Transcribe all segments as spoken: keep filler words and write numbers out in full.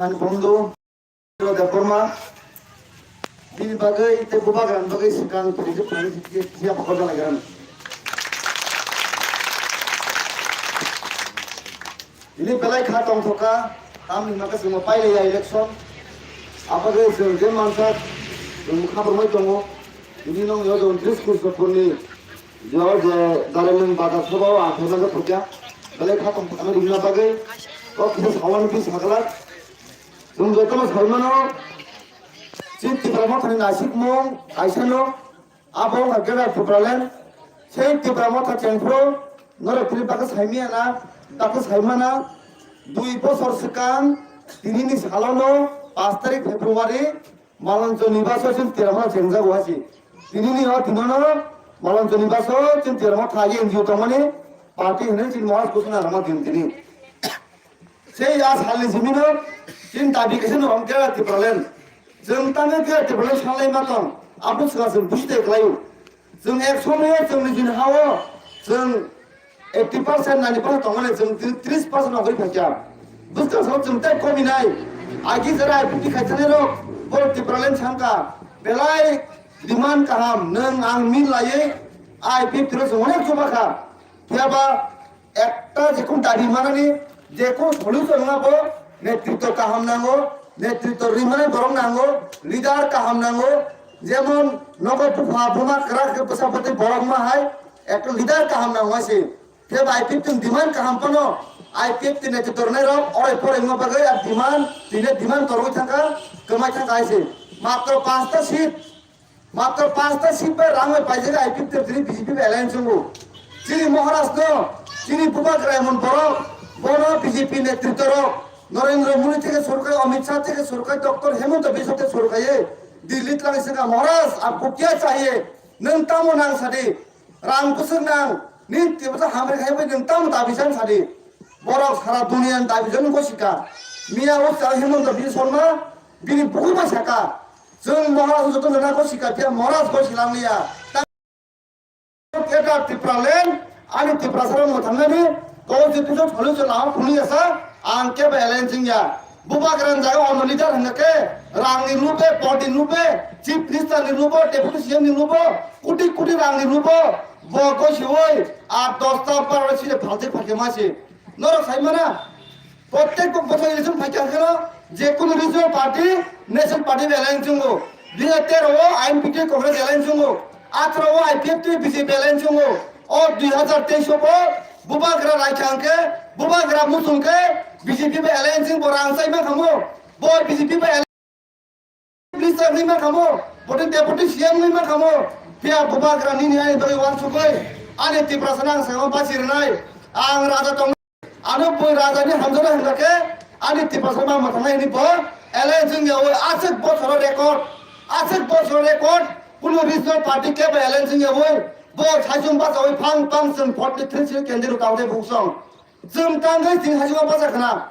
Ani bondhu Debbarma, bini bagwi tei bubagrani bagwi swkang tini kisa phokol jalaigrano. Tini belai kha tongthokha, tamni hwnba khe chwngno pailaiya election. Abagwi chwng je mansak, chwng khabrumwi tongo. Tini nokni o jon tris Krishnapurni je o je Daraimung Bazar Sabha o ang khaimano phukya. Belai kha tongthokha rwna bagwi o kisa sawani pi sakhlak. Chwng jotono saimano, chini Tipra Mothani nasikmung kaisano, abo wngkha Greater Tipraland. Sei Tipra Motha chengphuru norok tini bakhe saimiyana, bakhe saimana, dui bosor swkang tinini salono, pash tarik February, Maloncho Nibaso chini Tipra Motha chengjago hasi. Tinini o tinono Maloncho Nibaso chini Tipra Motha N G O tongmani party hinwi chini Mohas Kusuna rama din tini. Sei a salni simino chini dabi kaisa no hwnkhe Tipraland. Chwng tamo khe Tipraland sanlai ma tong, abo swkang chwng buji tei khlaio. Chwng ek somoyo chwng nijini hao chwng eighty percent, ninety percent tongmani chwng tini tris percent nogwi phaikha. Bwskang sao chwng tei kominai. Agi jora I P F T khaithanai rok bo Tipraland sangkha. Belai demand kaham, nwng ang mil laiwi I P F T rok chwng onek chubakha. Phiyaba ekta jekun dabi manani, jekun solution wngma bo netritw kaham nango, netritw rimani borok nango, leader kaham nango, jemon nogo bupha buma kwrak khe bwsa bwtwi borok ma hai, ekta leader kaham nango hai se. Phiyaba I P F T ni demand kaham phano, I P F T ni netritw rwnai rok orai porai wngma bagwi a demand, tini demand torwi thangkha, kwmai thangkha hai se. Matro panchta seat, Matro panchta seat bai rang bai paijak I P F T tini B J P bai alliance wngo. Chini Maharaj no, chini bubagra emon borok, bono B J P netritw rok, Narendra Modi theke suru khai, Amit Shah theke suru khai, Doctor Himanta Biswa theke suru khai, Delhi twlang saka Maharaj, aapko kya chahiye? Nwng tamo nang sadi? Rang bwswk nang, nini twibo hamri khai bai nwng tamo dabi san sadi? Borok sara duniya ni dabi jani gosika. Miya o cha Himanta Biswa Sarma, bini bukhuk bai saka. Chwng Maharaj joto nana gosika phiya Maharaj gosi langliya. Eta Tipraland, ani Tiprasa rok mwthangnani, kok je tujo tholi je lama phunui asa, ang kebo alliance wngya. Bubagra ni jaga ono leader hwnga khe, rang ni lupe, body ni lupe, chief minister ni lupo, deputy C M ni lupo, koti koti rang ni lupo, bo gosioi, aa dosta baro sile phaltik phalke masi. Norok sai mana? Prottek bochor election phaikha kheno, je kono regional party, national party bai alliance wngwo. Dui hazar tero o I N P T Congress alliance wngwo. Atharo o I P F T B J P alliance wngwo. O dui hazar teis o bo bubagra raikha hwnkhe, bubagra muchung khe B J P bai alliance wngbo rang chai mankha mo. Bo B J P bai minister wngwi mankha mo, botwi deputy C M wngwi mankha mo, phiya bubagra nini ani bagwi uansugwi ani Tiprasa no ang sakno bachi rwnai, ang raja tong, ano bui raja ni hamjana hwnba khe ani Tiprasa ma mwthangnai hwnwi bo alliance wngya oi aswk bosoro record, aswk bosoro record, kuno regional party kebo alliance wngya oi, bo saichung bachawi phang phang chwng forty three seat candidate rok tabuk tei buksong. Chwng tangwi chini saichung bacha khna.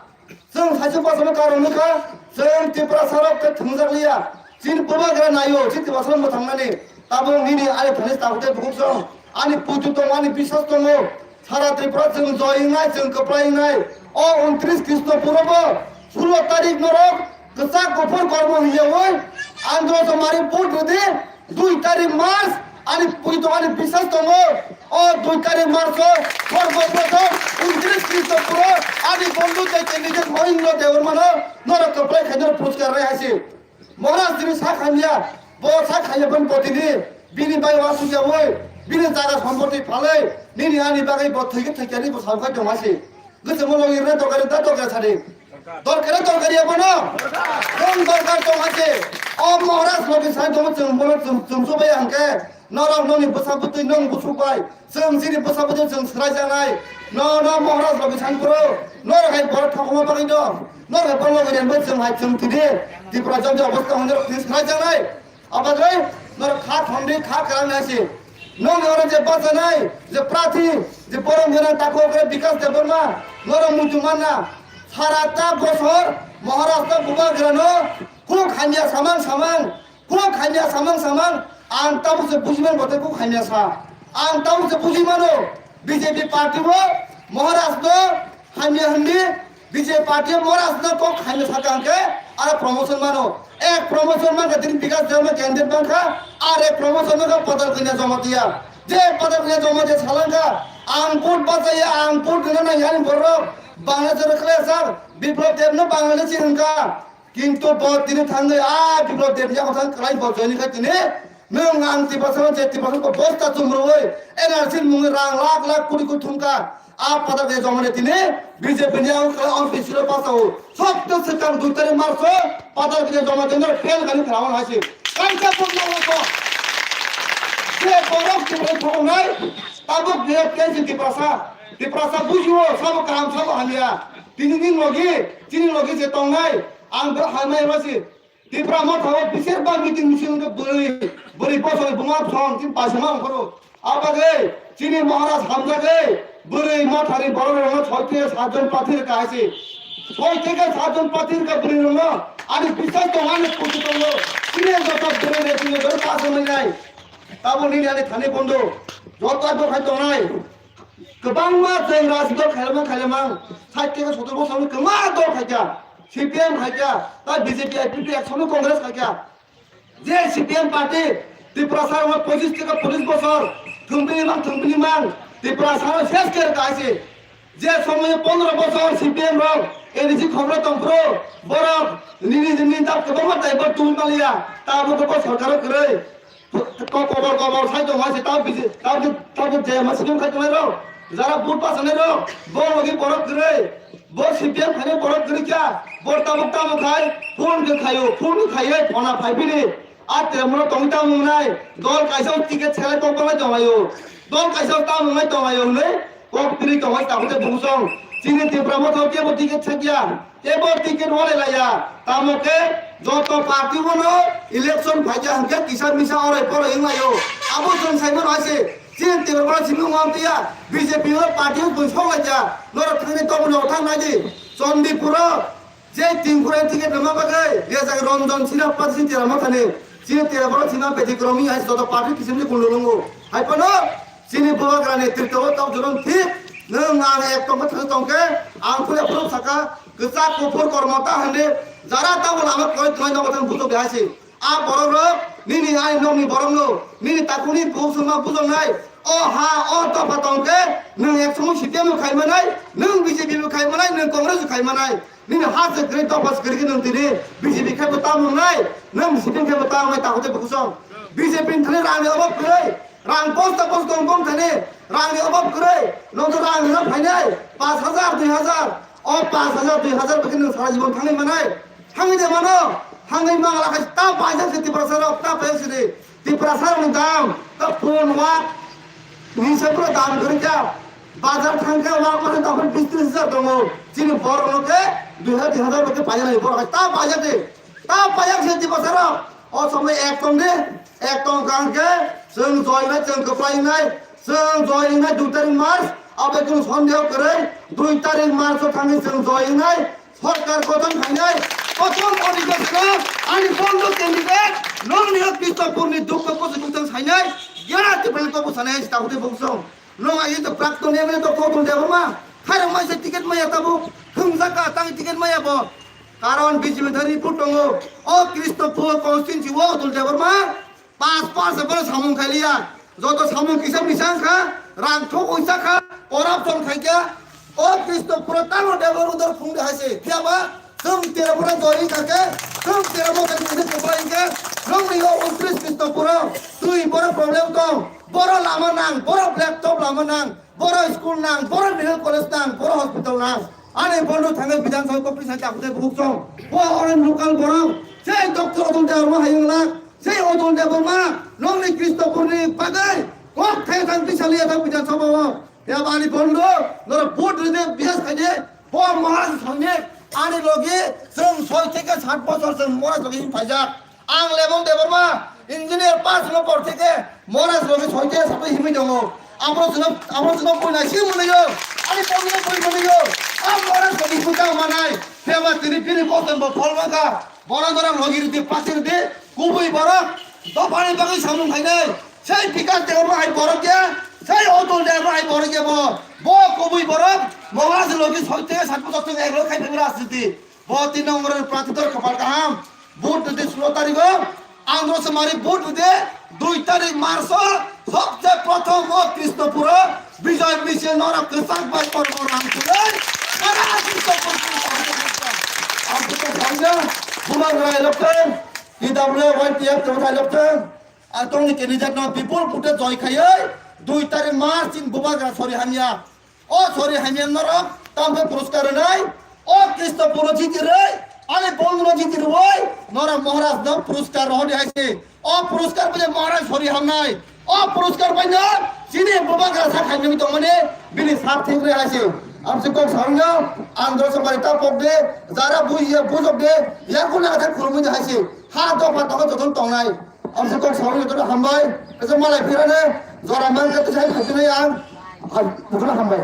Chwng saichung bachano karon wngkha, chwng Tiprasa rok tei thwngjak liya. Chini bubagra naio, chini Tiprasa mwthangnani. Tabuk nini ani thani tabuk tei bukhuk song. Ani puitu tongo, ani biswas tongo. Sara Tripura chwng joy wngnai, chwng kwplai wngnai. O untris Krishnapur o bo sulo tarik norok kwchak kuphur kormo hwnyawi Andro Somari vote rwdi. Dui tarik March, ani pui tongo, ani biswas tongo. O dui tarik March o, Sarbo Prothom, untris Krishnapur o, ani bondhu tei candidate Mohindra Debbarma no, norok kwplai khai norok puruskar rwnai hai se. Maharaj tini sak hamya, bo sak hamya boni botini, bini bai uansukya oi, bini jaga sompoti phalwi, nini ani bagwi bo thwikhe thwikya ni bo samkhai tong hai se. Gujamo logi rwna dorkar da dorkar sadi. Dorkar dorkar ya bono. Bong dorkar tong hache. O Maharaj logi sai tong chwng bono chwng chwng chubai hangke. Norok noni bwsa bwtwi nong busuk bai. Chwng chini bwsa bwtwi chwng swrai janai. No no Maharaj logi sai puro. Norok hai borok thokma bagwi do. Norok hai borok logi ren bai chwng hai chwng tidi. Tripura jodi obostha hwnwi rok swrai janai. Abagwi norok kha thomdi kha kwrang nai se. Nong oro je bachanai, je prathi, je borom gwnang takhuk khe Bikas Debbarma, norok muitu manna. Sara ta bosor Maharashtra bubagrano kuk hamya samang samang, kuk hamya samang samang, ang tabuk se bujiman bote kuk hamya sa. Ang tabuk se bujimano, B J P party bo Maharashtra hamya hwndi, B J P party o Maharaj no kok khaina saka hwnkhe, aro promotion mano. Ek promotion mankha tini Bikash Debbarma candidate mankha, ar ek promotion mankha Patal Kanya Jamatia. Je Patal Kanya Jamatia salangkha, ang vote bachaya, ang vote rwna nang yani borok, Bangladesh rwkhlai sar, Biplab Deb no Bangladesh hwnkha. Kintu bo tini thangwi a Biplab Deb ni yago thang kwlai bo joini kha tini. Nwng ang Tiprasa je Tiprasa ko bosta chumrwi N R C mungwi rang lakh lakh kuri kuri thumkha. A Patal Kanya Jamatia tini B J P ni ang kala ang pisiro pasao. Sobto swkang dui tarik March o Patal Kanya Jamatia no fail gani khlawan hasi. Kaisa pun nang ko. Je borok Tiprasa thongnai. Tabuk je Tiprasa. Tiprasa bujiwo sabo kaham sabo hamya. Tini ni logi, tini logi je tongnai. Ang bo hamya masi. Tipra Motha o bisir ba meeting misil wngkha bwrwi, bwrwi bosor buma thong tin paisama ongkhoro. Abagwi chini Maharaj hamjagwi bwrwi Mothani borok rokno soi theke satjon pathir ka haisi. Soi theke satjon pathir ka bwrwi rokno ani bisai tong ani putu tongo. Chini joto bwrwi rok chini dor ka songwi nai. Tabo nini ani thani bondo. Joto bo khai tongnai. Kwbangma chwng rajnito khailamang khailamang, sait theke sotor bosor wngwi kwma dol khaikha, C P M khaikha, ta B J P, I P P F no Congress khaikha. Je C P M party, Tiprasa rok pochis theke police bosor, thwngpili mang, thwngpili mang, Tiprasa rok ses khe rwkha se. Je somoy pondro bosor C P M rok, A D C khobro tongphuru, borok nini nini ta kwbangma taibo tubui maliya, ta abo khe bo sorkar o kwrwi. Kok kobor kobor sai tong hai se, tamo bisi, tamo, tamo je ma sining khai tongnai rok, jara but pasanai rok, bo logi borok kwrwi, bo C P M khainai borok kwrwi kya, bo tabuk tamo khai, phone khe khaio, phone khe khaiwi phone a phai bini, a Tripura tongwi tamo wngnai, dol kaisa o ticket selai tong tongnai tong laio, dol kaisa o tamo wngnai tong laio hwnwi, kok tiri tong hai tabuk tei bungsong, chini Tripura Motha o kebo ticket sakya. Tebo ticket walai laiya, tamo khe joto party bono election phaikha hwnkhe kisa misa orai porai wnglaio. Abo chwng saimano hai se, chini Tripura simi wng tiya, B J P o party o twi sok laikha, norok thangni tongmani o thang nai di. Chandipuro je Tingkhura ticket rwma bagwi rejak Ranjan Singha party Tripura Mothani, chini Tripura sima betikromwi hai joto party kisimni kundulungo. Hai phano Chini bubagra netrito o tok jurung thik, nwng ang ek tongkha thang tongkhe, ang khule phuru saka, kwchak kuphur kormo ta hande, jara tamo lama koi tongwi nogo thang bujo behai si. A borok rok, nini ai nokni borok no, nini takuni bukhuk songma bujoknai, o ha, o dopha tongkhe, nwng ek somo C P M bo khai manai, nwng B J P bo khai manai, nwng Congress bo khai manai. Nini ha se kwrwi dopha se kwrwi khe nwng tini B J P khai bo tamo wngnai, nwng C P M khai bo tamo wngnai, takhuk tei bukhuk song. B J P ni thani rang ni obab kwrwi. Rang bosta bosta tong bong thani, rang ni obab kwrwi, nokto rang ni phainai, paanch hajar, dui hajar, o paanch hajar, dui hajar bai khe nwng sara jibon thangwi manai, thangwi de mano, thangwi mangala khai ta paijak se Tiprasa rok, ta paijak se di, Tiprasa rok ni dam, ta phone wa, ni se pura dam kwrwi kha, bazar thang khe wa mane ta phone bis tris hajar tongo, chini borok no khe dui hajar, tin hajar bai khe paijak nai borok khai ta paijak de, ta paijak se Tiprasa rok, o somoi ek tong de, Ek tong kha hwnkhe chwng joinai, chwng kwplai wngnai, chwng joinai dui tarik March, abo kunu sondeho kwrwi, dui tarik March o thangwi chwng joinai, sorkar gothon khainai, prothom odhikeshno ani bondhu candidate, nongni o Kristopurni dukho kusu kuthang sainai, yara Tiprani tobu sanai, takhuk tei bukhuk song. Nong aye to prakton M L A to Kotul Debbarma, khairok maisa ticket maya tabuk, thwngjak ka tang ticket maya bo. Karon B J P thani report tongo, o Kristopur constituency o Kotul Debbarma, Pas pas se bono samung khailiya. Joto samung kisa misa wngkha, rang thok uisa kha, corruption khaikha. O Kristopuro tamo debor udor phungdi hai se. Phiyaba chwng Tripura joi wngkha khe, chwng Tripura joi wngkha khe, nongni o untris Kristopuro twi boro problem tong, boro lama nang, boro blacktop lama nang, boro school nang, boro medical college nang, boro hospital nang. Ani bondo thangwi Bidhan Sabha kopri sai takhuk tei bukhuk song. Bo oro local borok, sei doctor Atul Debbarma hai wng lak. Sei Atul Debbarma, nongni Kristopurni bagwi kok thai thang tisa liya thang Bidhan Sabha o. Phiya ba ani bondo, norok vote rwdi, bihas khaidi, bo Maharaj songni, ani logi, chwng soi theke sat bochor chwng Maharaj logi him phaijak. Ang Lemon Debbarma, engineer pass no por theke, Maharaj logi soi theke sapai himwi tongo. Abo chwngno, abo chwngno bui nai si mwnwi o, ani bongni bui mwnwi o, a Maharaj logi himwi tang manai. Phiya ba tini bini bochor bo phol mankha. Bono norok logi rwdi, pasi rwdi, kubui borok dophani bagwi samung khainai. Sei Bikash Debbarma hai borok ya, Tei o dol de rai borok ya bo. Bo kubui borok, Maharaj logi soite sat bojor tong ek lok khai phai rajniti. Bo tin number prati dor kapal kaham. Vote dite sulo tarigo. Andro samari vote dite dui tarik March o sobse prothom o Krishnapur o Bijoy Michel norok kwchak bai kormo rang khulai. Sara Krishnapur. Ang kito sanja, Bubagra election, T W Y T F tongthai election. Ang tongni candidate no bipul vote joy khaioi, dui tarik March in Bubagra sori hamya. O sori hamya norok tamkhe puruskar rwnai. O Krishnapur o jiti rwi, ani bondhu no jiti rwi, norok Maharaj no puruskar rohordi haise. O puruskar bai Maharaj sori hamnai. O puruskar bai no chini Bubagra sak hamya tongmani bini sak thik rwi haise. Amsi kok sangno, ang dosok bai ta pok de, jara buji ya bujok de, yakuna kata khulumui de haise. Ha dopha tongo joton tongnai. Amsi kok sawi jotono hambai. Kaisa malai phirane jora mangkha tei sai phaikhe ang. Ang jotono hambai.